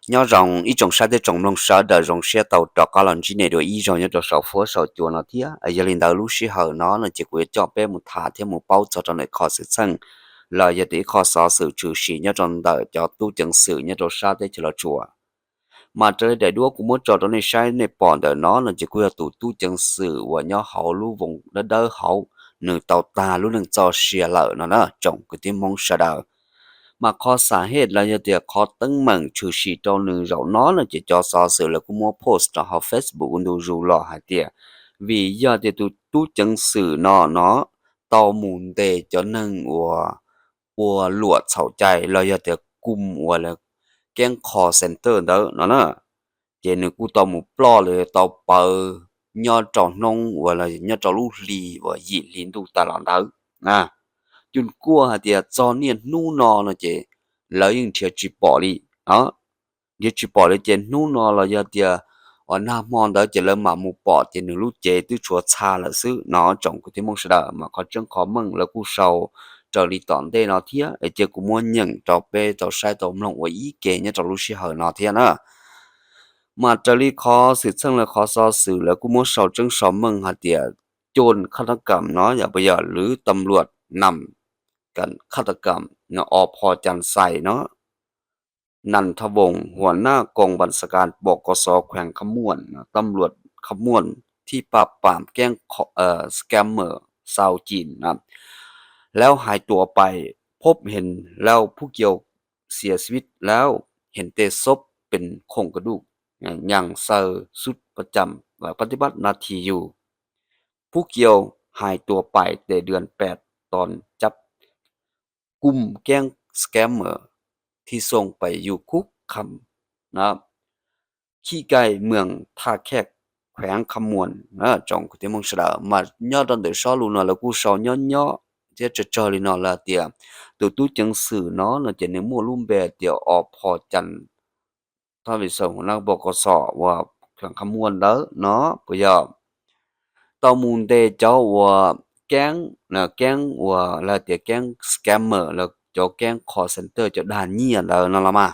Nyob zoo ib tsoom saib thiab tsoom mloog sawv daws, zoo siab tau rov qab los ntsib nej dua ib zaug nyob rau saum fuab saum cua no thiab. Yog li ntawd lub sij hawm no no ces kuv yuav coj peb mus tham thiab mus paub txog rau ntawm qhov xwm txheej los yog tias ib qho xov xwm tshwm sim nyob rau ntawm cov tub ceev xwm nyob rau sab teb chaws Los Tsuas. Mas raws li daim duab kuv muab tso rau nej saib nej pom ntawm no no ces kuj yog tus tub ceev xwm uas nyob hauv lub voos dawb dawb hauv, nws tau tag lub neej txoj sia lawm no na tsoom kwv tij Hmoob sawv daws. Mas qhov xam hej los yog tias qhov teeb meem tshwm sim rau nws zaum no no ces cov xov xwm lawv kuj muab post rau hauv Facebook ntu zus los hais tias, vim yog tias tus tub ceev xwm no no tau mus ntes cov neeg uas ua luam txhaum cai los yog tias kum uas lawv keeb call center ntawd no na, ces nws kuj tau mus ploj los tau pawv nyob rau hnub uas los nyob rau lub hli uas yim hli ntuj tas los ntawd. Cun kuaj hais tias txog niaj hnub no no ces lawv yeej nrhiav tsis pom li. Nrhiav tsis pom li ces hnub no los yog tias uas nag hmo ntawd ces lawv mam mus pom ces nws lub cev twb tshuav txha lawm xwb no tsoom kwv tij Hmoob sawv daws. Mas qhov tseeb qhov meej lawv kuj sau raws li tom ntej no thiab es cia kuv muab nyeem rau peb tau saib tau mloog ua ib ke nyob rau lub sij hawm no thiab na. Mas raws li qhov xwm txheej lawv qhov xov xwm lawv kuj muab sau tseeb sau meej hais tias โจรฆาตกรรม no yog puas yog หรือ ตำรวจนำการฆาตกรรม no, O Pho Can Xais no, Nan Tha Voos หัวหน้ากองบัญชาการ บกส แขวงคำม่วน ตำรวจคำม่วนที่ปราบปรามแก๊ง scammer ชาวจีน แล้วหายตัวไป พบเห็นแล้วผู้เกี่ยวเสียชีวิตแล้ว เห็นแต่ศพเป็นโครงกระดูก ยังใส่ชุดประจำปฏิบัติหน้าที่อยู่ ผู้เกี่ยวหายตัวไปแต่เดือนแปด ตอนจับกุมแก๊ง scammer ที่ส่งไปอยู่คุกคาม ขี้ไก่ เมืองท่าแขก แขวงคำม่วน tsoom kwv tij Hmoob sawv daws. Mas nyob rau ntawm sob lus no lawv kuj sau nyob nyob thiab tsawg tsawg li no lawm tias tus tub ceev xwm no no ces nws muaj lub npe tias O Pho Can Thoj Vis Xaus หัวหน้า บกส uas แขวงคำม่วน ntawd no puas yog tau mus ntes cov uas keeb, keeb uas lawv tias keeb scammer, cov keeb call center, cov dag nyiaj ntawd no los mas.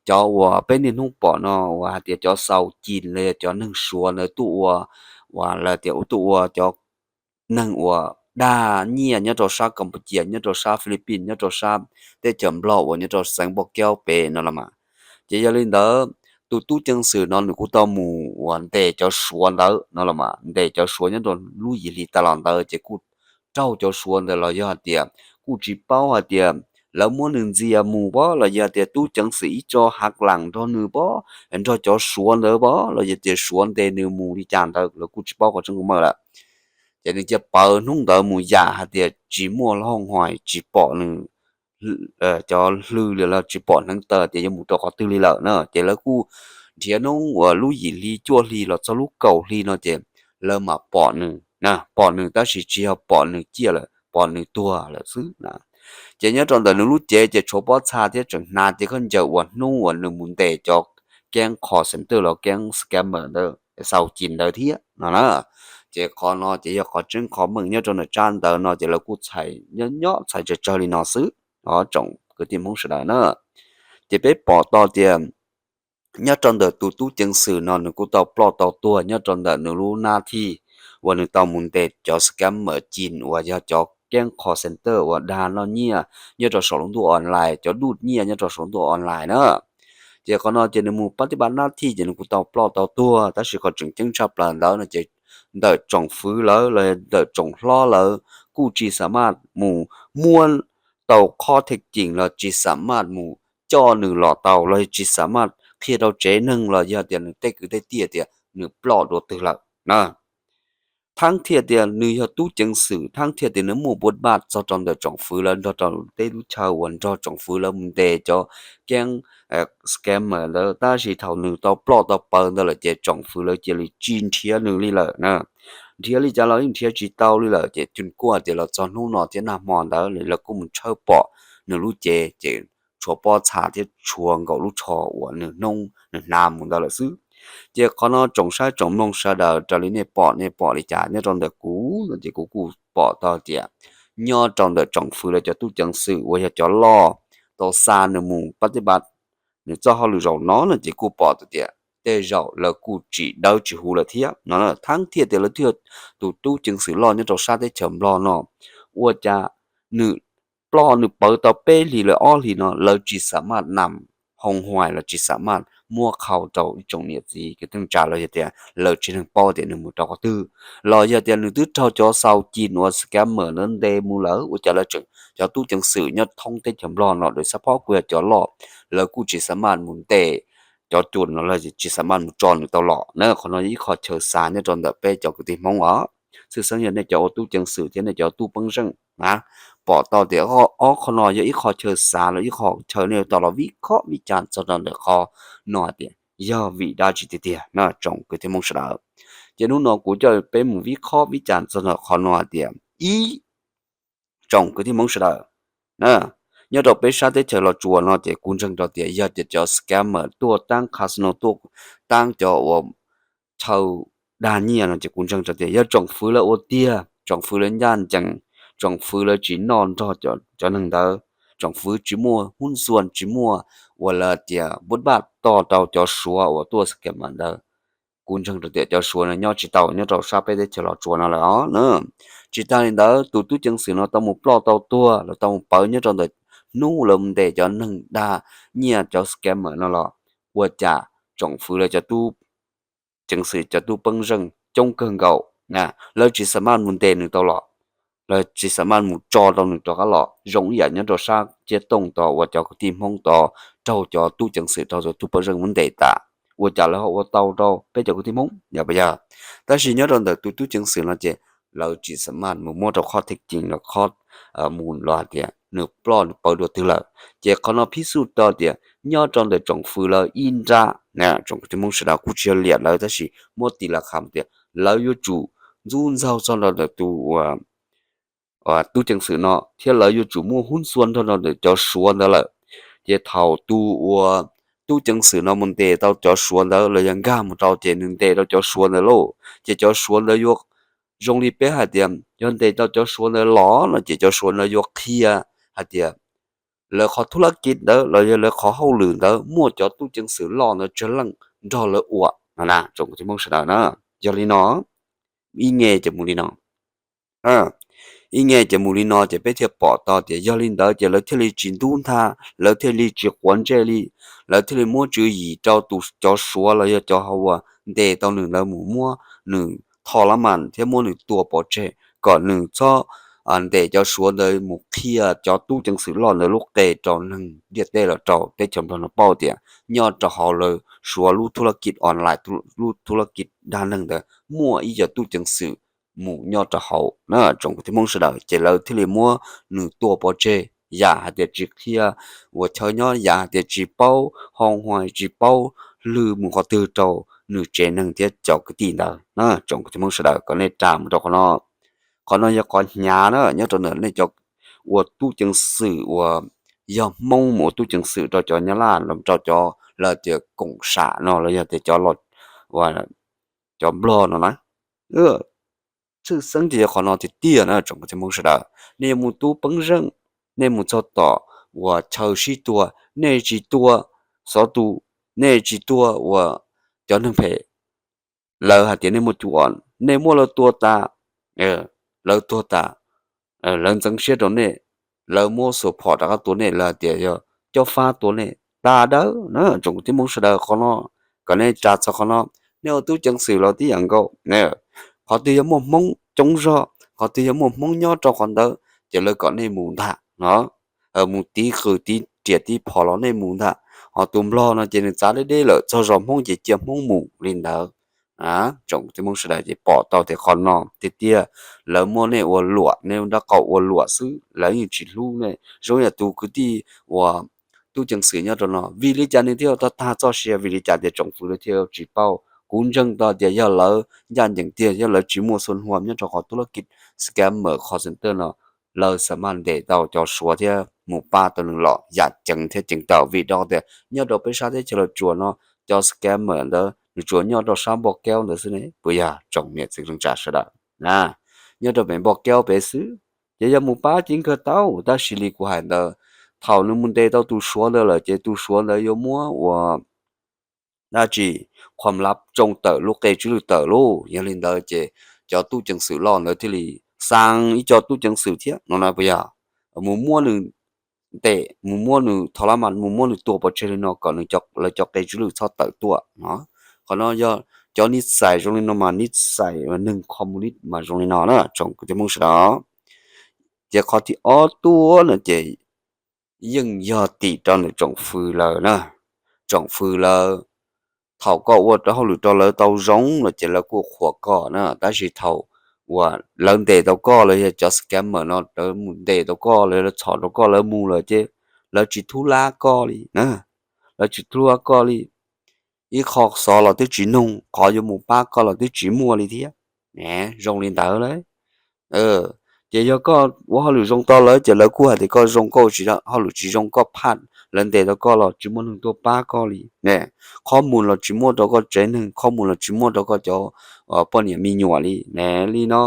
Cov uas peb niaj hnub pom no uas hais tias cov xaus cin los yog cov neeg Suav ntawd tuaj ua, uas lawv tias tuaj ua cov neeg uas dag nyiaj nyob rau sab Kampuchia, nyob rau sab Philippines, nyob rau sab teb chaws Nplog uas nyob rau xeev Npauj Kaub pem no los mas. Ces yog li ntawd, tus tub ceev xwm no nws kuj tau mus uas ntes cov Suav ntawd no los mas, ntes cov Suav nyob rau lub yim hli tas los ntawd ces kuj raug cov Suav ntawd los yog hais tias kuj tsis paub hais tias lawv muab nws ntxias mus pob los yog tias tub ceev xwm ib tso hav las nrog nws pob, nrog cov Suav ntawd pob los yog tias Suav ntes nws mus li cas ntawd lawv kuj tsis paub qhov tseeb qhov meej lawm. Ces nws cia pawv hnub ntawd mus yam hais tias tsis muaj hlob hais, tsis pom nws cov hlw li los tsis pom hneev taw tias yuav mus rau qhov twg li lawm na. Ces lawv kuj nrhiav hnub uas lub yim hli cuaj hli los txog lub kaum hli no ces lawv mam pom nws, pom nws tab sis tsis yog pom nws ciaj lawm, pom nws tuag lawm xwb na. Ces nyob rau ntawm nws lub cev ces tshuav pob txha thiab tseem hnav cev khaub ncaws uas hnub uas nws mus ntes cov keeb call center los keeb scammer ntawd, xaus cin ntawd thiab no na. Ces qhov no ces yog qhov tseeb qhov meej nyob rau ntawm tsab ntawv no ces lawv kuj txhais nyob nyob txhais tsawg tsawg li no xwb os tsoom kwv tij Hmoob sawv daws na. Ces peb pom tau tias nyob rau ntawm tus tub ceev xwm no nws kuj tau ploj tau tuag nyob rau ntawm nws lub nab thij uas nws tau mus ntes cov scammer cin uas yog cov keeb call center uas dag noj nyiaj nyob rau saum lub ntuj online, cov duj nyiaj nyob rau saum lub ntuj online na. Ces qhov no ces nws mus pab tij pab nab thij ces nws kuj tau ploj tau tuag, tab sis qhov tseem ceeb tshaj plaws ntawd no ces ntawm tsoom fwv lawv los ntawm tsoom hlob lawv kuj tsis xam maj mus muab tau qhov thej ceem los tsis xam maj mus coj nws los tau los tsis xam maj qhia rau tsev neeg los yog tias nws tej kwv tej tij tias nws ploj dua twg lawm na. Thaab thiaj tias nws yog tub ceev xwm, thaab thiaj tias nws muaj npuaj npaj txog rau ntawm tsoom fwv lawv nrog rau tej lub chaw uas nrog tsoom fwv lawv mus ntes cov keeb scammer ntawd, tab sis thaum nws tau ploj tau paws ntawd lawm ces tsoom fwv lawv cia li tsis nrhiav nws li lawm na. Nrhiav li cas los yeej nrhiav tsis tau li lawm, ces cun kuaj tias los txog hnub no thiab nag hmo ntawd lawv kuj mus tshawb pom nws lub cev ces tshuav pob txha thiab tshuav nkaus lub tsho uas nws hnub nws hnav mus ntawd lawm xwb. Ces qhov no tsoom saib tsoom mloog sawv daws, raws li nej pom nej pom li cas nyob rau ntawm kuv no ces kuv kuj pom tau tias nyob rau ntawm tsoom fwv lawv cov tub ceev xwm uas yog cov loj tau xa nws mus pab tij pab nws txoj hauj lwm zaum no no ces kuj pom tias tej zaum lawv kuj tsis dawb tsis huv lawm thiab no. Thaum thiaj tias lawv twb yog tus tub ceev xwm loj nyob rau sab teb chaws Nplog no, ua cas nws ploj nws pawv tau peb hlis lawm ob hlis no lawv tsis xam maj nam hoo huais los tsis xam maj muab qhau rau ib tsoom niam txiv kwv tij neej tsa los yog tias lawv tsis neeg paub tias nws mus rau qhov twg, los yog tias nws twb raug cov xau ci uas scammer ntawd ntes mus lawm ua cas lawv tseem, cov tub ceev xwm nyob thoob teb chaws Nplog no lawv xab phob kuj yog cov loj, lawv kuj tsis xam maj mus ntes cov cua no los tsis xam maj mus tso nws tau los na. Qhov no yog ib qho chaw xav nyob rau ntawm peb cov kwv tij Hmoob os. Tshwj xeeb yog nej cov ua tub ceev xwm thiab nej cov tub peeb zeej na, pom tau tias ob qho no yog ib qho chaw xav los ib qho chaw nej yuav tau los vij khob vij cas txog rau ntawm qhov no tias yog vim dab tsi tiag tiag na tsoom kwv tij Hmoob sawv daws. Ces hnub no kuv coj peb mus vij khob vij cas txog ntawm qhov no tias ib, tsoom kwv tij Hmoob sawv daws, nyob rau peb sab teb chaws Los Tsuas no ces kuv ntseeg rau tias yog tias cov scammer tuaj taab casino tuaj taab cov uas chaw dag nyiaj no ces kuv ntseeg rau tias yog tsoom fwv lawv ua tiag, tsoom fwv lawv ncaj ncees, tsoom fwv lawv tsis noj nrog cov neeg ntawd, tsoom fwv tsis muaj hub xuas tsis muaj uas lawv tias npub npaj toj rau cov Suav uas tuaj scammer ntawd. Kuv ntseeg rau tias cov Suav no nyob tsis tau nyob rau sab peb teb chaws Los Tsuas no lawm os na. Tsis tas li ntawd tus tub ceev xwm no tau mus ploj tau tuag los tau mus pawv nyob rau ntawm hnub lawv mus ntes cov neeg dag nyiaj cov scammer no los ua cas tsoom fwv lawv cov tub ceev xwm cov tub peeb zeej coob kawg nkaus, lawv tsis xam maj mus ntes nws tau los, lawv tsis xam maj mus tso rau nws rov qab los zoo ib yam nyob rau sab Ciab Tooj tod uas cov kwv tij Hmoob tod raug cov tub ceev xwm raug cov tub peeb zeej muab ntes tas, ua cas lawv ho ua tau rau peb cov kwv tij Hmoob yog puas yog? Tab sis nyob rau ntawm tus tub ceev xwm no ces lawv tsis xam maj mus muab rau qhov thej cees los qhov mus los hais tias nws ploj nws pawv dua twg lawm. Ces qhov no phij xuj tau tias nyob rau ntawm tsoom fwv lawv ib nrab, tsoom kwv tij Hmoob sawv daws kuj tsis yog liam lawv tab sis muab tis las kham tias lawv yuav tsum ntxub ntxaug txog rau ntawm tus tub ceev xwm no thiab lawv yuav tsum muaj hub xuas nrog rau ntawm cov Suav ntawd lawm. Ces thaum tus uas tub ceev xwm no mus ntes tau cov Suav ntawd los yog nkag mus rau ces nws ntes rau cov Suav ntawd lauj, ces cov Suav ntawd yuav zoo li peb hais tias yog ntes tau cov Suav ntawd los no ces cov Suav ntawd yuav qhia hais tias lawv qhov thub lab kis ntawd los yog lawv qhov hauj lwm ntawd muaj cov tub ceev xwm loj ntawd tsawg leej nrog lawv ua no na tsoom kwv tij Hmoob sawv daws na. Yog li no, ib nge ces mus li no ib nge ces mus li no ces peb thiaj pom tau tias yog li ntawd ces lawv thiaj li tsis ntub ntha, lawv thiaj li tsis quav ntsej li, lawv thiaj li muab tswv yim rau tus cov Suav los yog cov uas ntes tau nws ntawd mus muab nws tho lab mas thiab muab nws tua pov tseg kom nws txhob ntes cov Suav ntawd mus qhia cov tub ceev xwm loj ntawd lub qe rau neeg ntiaj teb los rau teb chaws Nplog no paub tias nyob rau hauv lawv Suav lub thub lab kis online, lub thub lab kis dag neeg ntawd muaj ib co tub ceev xwm mus nyob rau hauv na tsoom kwv tij Hmoob sawv daws. Ces lawv thiaj li muab nws tua pov tseg, yam hais tias tsis qhia ua chaw nyob, yam hais tias tsis paub hoo huais, tsis paub lwg mus qhov twg rau nws tsev neeg thiab cov kwv tij ntawd na tsoom kwv tij Hmoob sawv daws kom nej ras mus rau qhov no. Qhov no yog qhov hnyav na nyob rau ntawm nej cov ua tub ceev xwm uas yog Hmoob mus ua tub ceev xwm rau cov Nyab Laj los rau cov lawv tias koom sam no los yog tias cov, cov Nplog no na. Tshwj xeeb ces yog qhov no tiag tiag na tsoom kwv tij Hmoob sawv daws. Nej yuav mus tub peeb zeej, nej mus txog tom uas chaw sib tua, nej tsis tua xov tus, nej tsis tua uas cov neeg phem, lawv hais tias nej muaj cuam, nej muab lawv tua tas, lawv tuag tas, lawv ntxeev siab rau nej, lawv muab xuas phom rov qab tua nej, lawv hais tias yog cob fab tua nej tas dawb na tsoom kwv tij Hmoob sawv daws. Qhov no kom nej ras txog qhov no, nej ua tub ceev xwm los tib yam nkaus, qhov twg yog muaj Hmoob coob zog, qhov twg yog muaj Hmoob nyob rau qhov ntawd ces lawv kom nej mus ntag no, mus tiv qws tiv riam tiv phom los nej mus ntag. Ho tus Nplog no ces nws txav deb deb lawm, txog zos Hmoob ces cia Hmoob mus li ntawd. Tsoom kwv tij Hmoob sawv daws ces pom tau tias qhov no tiag tiag, lawv muab nej ua luam, nej ua nraub qaum ua luam xwb, lawv yeej tsis hlub nej. Zoo yam tus kwv tij uas tub ceev xwm nyob rau no, vim li cas nws thiaj tau tag txoj sia, vim li cas tias tsoom fwv lawv thiaj tsis paub? Kuv ntseeg tau tias yog lawv ncaj ncees tiag, yog lawv tsis muaj xuab huam nyob rau qhov thub lab kis scammer call center no, lawv xam maj ntes tau cov Suav thiab mus pab tau nws los yam ceev thiab ceev tau. Vim rau tias nyob rau peb sab teb chaws Los Tsuas no, cov scammer ntawd nws tsuas nyob rau sab Npoj Kaub ntawd xwb ne, puas yog tsoom niam txiv neej tsa sawv daws? Nyob rau pem Npoj Kaub pem xwb, ces yog mus pab ces kawg tau, tab sis li kuv hais ntawd, thaum nws mus ntes tau tus Suav ntawd lawm ces tus Suav ntawd yuav muab ua dab tsi, qhuam lav tsoo tawm lub qe tswv lwm tawm lauj. Yog li ntawd ces cov tub ceev xwm loj ntawd thiaj li xaa ib co tub ceev xwm thiab no na puas yog, mus muab nws ntes, mus muab nws tho lab mas, mus muab nws tua pov tseg li no kom nws, lawv cov qe tswv lwm txhob tawm tuaj no. Qhov no yog cov nij xais zoo li no mas, nij xais neeg qhov mus nij mas zoo li no na tsoom kwv tij Hmoob sawv daws. Ces qhov thib ob tuaj no ces yeej yog tim rau ntawm tsoom fwv lawm na. Tsoom fwv lawm, thaum koj ua hauj lwm rau lawv tau zoo los ces lawv kuj qhuas koj na, tab sis thaum uas lawv ntes tau koj los yog cov scammer no lawv mus ntes tau koj los lawv txhom rau koj lawv mus lawm ces lawv tsis thub lab koj li na. Lawv tsis thub lab koj li. Ib qho xov los twb tsis noog, qhov yuav mus pab koj los twb tsis muaj li thiab. Zoo li ntawd lawm. Ces yog koj ua hauj lwm zoo tau lawv ces lawv kuj hais tias koj zoo, koj hauj lwm tsis zoo koj phaj, lawv ntes tau koj los tsis muaj neeg tuaj pab koj li ne. Qhov mus los tsis muaj rau koj tsev neeg, qhov mus los tsis muaj rau koj cov poj niam me nyuam li ne, li no.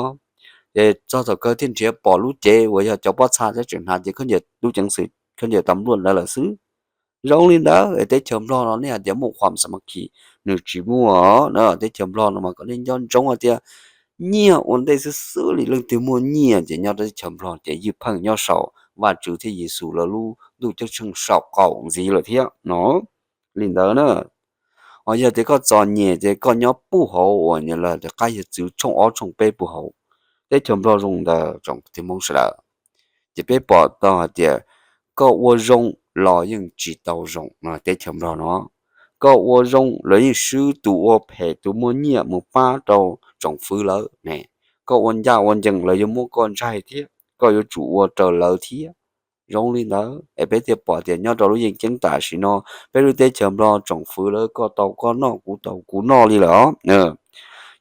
Ces txog thaum kawg thiaj nrhiav pom lub cev uas yog cov pob txha thiab tseem hnav ces khaub ncaws tub ceev xwm, khaub ncaws tam luaj ntawd lawm xwb. Zoo li ntawd es teb chaws Nplog no nej hais tias muaj khuam xa ma khi, nws tsis muaj na. Teb chaws Nplog no mas kom nej nco ntsoov hais tias nyiaj ua ntej xwb xwb li, leej twg muaj nyiaj ces nyob rau teb chaws Nplog ces ywj pheej nyob saum Vajtswv thiab Yexus lawv lub ntuj ceeb tsheej saum qaum ntxiv lawm thiab no. Li ntawd na, ho yog tias koj txom nyem ces koj nyob puag hauv uas lawv tias qab yawg txwv tshooj ob tshooj peb puag hauv teb chaws Nplog zoo ntawd tsoom kwv tij Hmoob sawv daws. Ces peb pom tau hais tias koj ua zoo los yeej tsis tau zoo no teb chaws Nplog no. Koj ua zoo lawv yeej swb tus ua phem tus muaj nyiaj mus pab rau tsoom fwv lawv ne. Koj ua ncaj ua ncees lawv yuav muab koj ntsaig thiab, koj yuav tsum ua raws lawv thiab. Zoo li ntawd es peb thiaj pom tias nyob rau lub yeeb ceeb tam sim no peb lub teb chaws Nplog tsoom fwv lawv koj tau koj noj, kuv tau kuv noj li lawm os.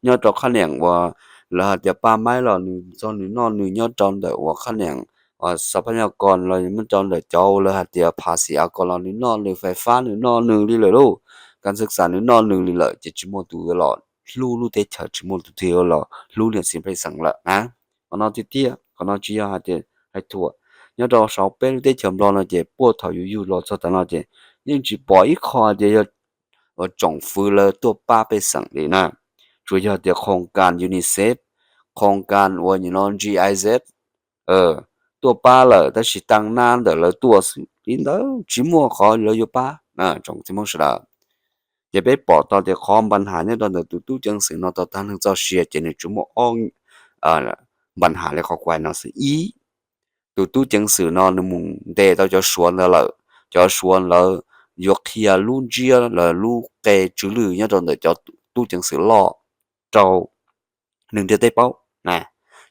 Nyob rau qhab niam uas lawv hais tias Paj Maib los nws txog nws noj nws, nyob rau ntawm uas qhab niam uas xav phab nyoj ko los nyob rau ntawm cov uas lawv hais tias Pha Xi A ko los nws noj nws, fais fab nws noj nws li lawm lauj, kas xwb xas nws noj nws li lawm ces tsis muaj tus yuav los hlub lub teb chaws, tsis muaj tus twg yuav los hlub niam txiv pej xeem lawm na. Qhov no tiag tiag, qhov no tsis yog hais tias hais thuam. Nyob rau saum peb lub teb chaws Nplog no ces puag thaum yus yug los txog tav no ces yeej tsis pom ib qho tias yog uas tsoom fwv lawv tuaj pab pej xeem li na. Tsuas yog tias khoos kas UNICEF, khoos kas uas nim no GIZ tuaj pab lawm tab sis taaj nab ntawm lawv tuaj xwb li ntawd, tsis muaj qhov lawv yuav pab tsoom kwv tij Hmoob sawv daws. Ces peb pom tau tias qhov npa nham nyob rau ntawm tus tub ceev xwm no tau tag neeg txoj sia ces nws tsuas muaj ob npa nham li qhov kuv hais no xwb. Ib, tus tub ceev xwm no nws mus ntes tau cov Suav ntawd lawm, cov Suav lawv yuav qhia lub ntsiab los lub qe tsw lwj nyob rau ntawm cov tub ceev xwm loj rau neeg ntiaj teb paub na.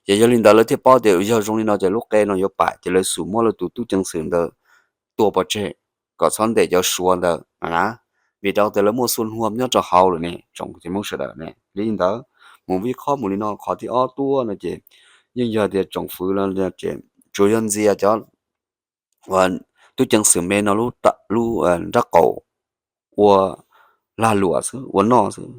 Ces yog li ntawd lawv thiaj paub tias yog zoo li no ces lub qe no yuav pam, ces lawv xub muab lawv tus tub ceev xwm ntawd tua pov tseg kom txhob ntes cov Suav ntawd na. Vim rau tias lawv muaj xua nuam nyob rau hauv lawm ne tsoom kwv tij Hmoob sawv daws ne. Li ntawd, mus vij qhob mus li no, qhov thib ob tuaj no ces yeej yog tias tsoom fwv los ces tsuas yog ntxias cov tub ceev xwm me no lub nrab qaum ua lag luam xwb, ua noj xwb.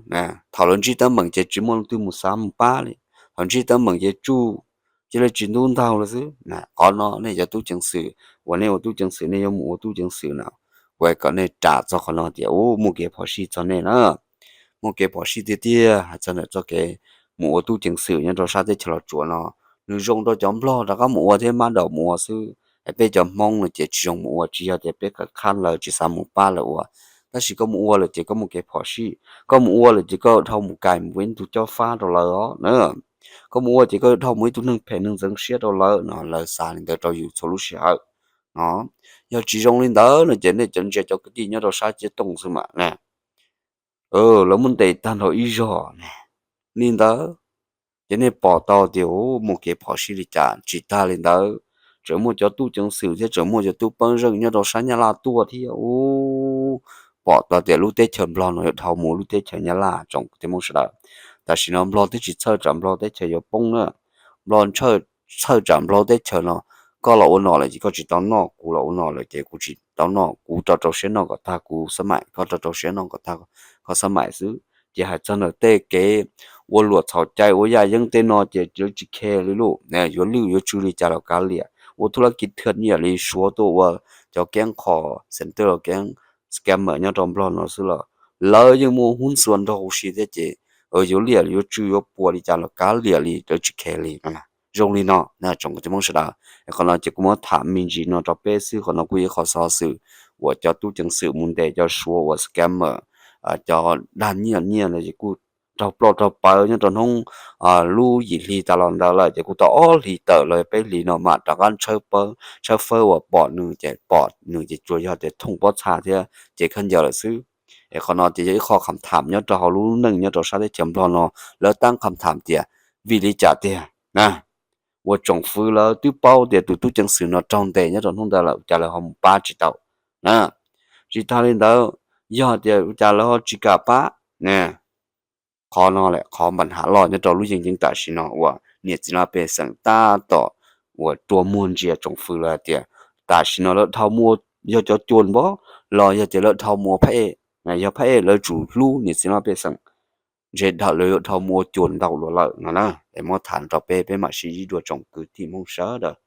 Thaum lawv ntsib teeb meem ces tsis muaj leej twg mus xav mus pab li. Thaum ntsib teeb meem ces tsuj, cia li tsis ntub ntaug lawm xwb. Qhov no nej cov tub ceev xwm uas nej ua tub ceev xwm nej yuav mus ua tub ceev xwm na, kuv kom nej ras txog qhov no tias u, muaj kev phom sij txog nej na. Muaj kev phom sij tiag tiag hais txog ntawm txoj kev mus ua tub ceev xwm nyob rau sab teb chaws Los Tsuas no. Nws zoo rau cov Nplog rov qab mus ua thiab mab daum mus ua xwb, es peb cov Hmoob no ces tsis zoo mus ua, tsis yog tias peb khab lawv tsis xav mus pab lawv ua, tab sis koj mus ua lawm ces koj muaj kev phom sij, koj mus ua lawm ces koj dhau mus kais mus ua ib tug cob fab rau lawv os na. Koj mus ua ces koj dhau mus ib tug neeg phem neeg ntxeev siab rau lawv no, lawv xav li ntawd rau yus txhua lub sij hawm no. Yog tsis zoo li ntawd no ces nej cov ntsia cov kwv tij nyob rau sab ciab tooj xwb mas na, lawv muab ntes tag nrho ib zog ne. Li ntawd ces nej pom tau tias u, muaj kev phom sij li cas. Tsis tag li ntawd, tseem muaj cov tub ceev xwm thiab tseem muaj cov tub pab zeej nyob rau sab Nyab Laj tuaj thiab u. Pom tau tias lub teb chaws Nplog no yuav dhau mus lub teb chaws Nyab Laj tsoom kwv tij Hmoob sawv daws. Tam sim no Nplog twb tsis txhawj tsam Nplog teb chaws yuav poob na. Nplog txhawj tsam Nplog teb chaws no, koj los ua nom lawm ces koj tsis tau noj, kuv los ua nom lawm ces kuv tsis tau noj, kuv rau rau siab noj kom tag kuv xab maim, koj rau rau siab noj kom tag koj xab maim xwb. Ces hais txog ntawm tej kev ua luam txhaum cai ua yaj yeeb tej no ces lawv tsis khe li lauj. Yuav lwj yuav tsw li cas los kav liam, ua thub lab kiv thwj nyiam li Suav tuaj ua cov keeb qho center los keeb scammer nyob rau Nplog no xwb los lawv yeej muaj hub xua nrog huv si thiab ces yuav liam yuav tsw yuav puas li cas los kav liam li, lawv tsis kheev li no. Zoo li no tsoom kwv tij Hmoob sawv daws, qhov no ces kuv muab tham me ntsis no rau peb xwb. Qhov no kuj yog ib qho xov xwm uas cov tub ceev xwm mus ntes cov Suav uas scammer, cov dag nyiaj nyiaj ntawd ces kuj raug ploj raug pawv nyob rau hnub lub yim hli tas los ntawd lawm ces kuj tau ob hlis tawm los peb hlis no mam rov qab tshawb fawb uas pom nws ces pom nws ces tsuas yog tias thooj pob txha thiab ces khaub ncaws lawm xwb. Es qhov no ces yog ib qho kham tham nyob rau hauv lub neej nyob rau sab teb chaws Nplog no, lawv tab kham tham tias vim li cas tiag na, uas tsoom fwv lawv twb paub tias tus tub ceev xwm no raug ntes nyob rau hnub ntawd lawm ua cas lawv ho mus pab tsis tau na. Tsis tas li ntawd, yog tias ua cas lawv ho tsis kam pab na. Qhov no lawm qhov npa hav loj nyob rau lub yeej ceeb tam sim no uas niam txiv laj pej xeem tab tom uas rua muag ntsia tsoom fwv lawv hais tias tam sim no lawv dhau mus ua, yog cov cua npov los yog tias lawv dhau mus ua phab ej, yog phab ej lawv tsum hlub niam txiv laj pej xeem, ntshe dhau lawv yuav dhau mus ua cua ntau luaj lawm no na. Es muab tham rau peb, peb mam sib ntsib dua tsoom kwv tij Hmoob sawv daws.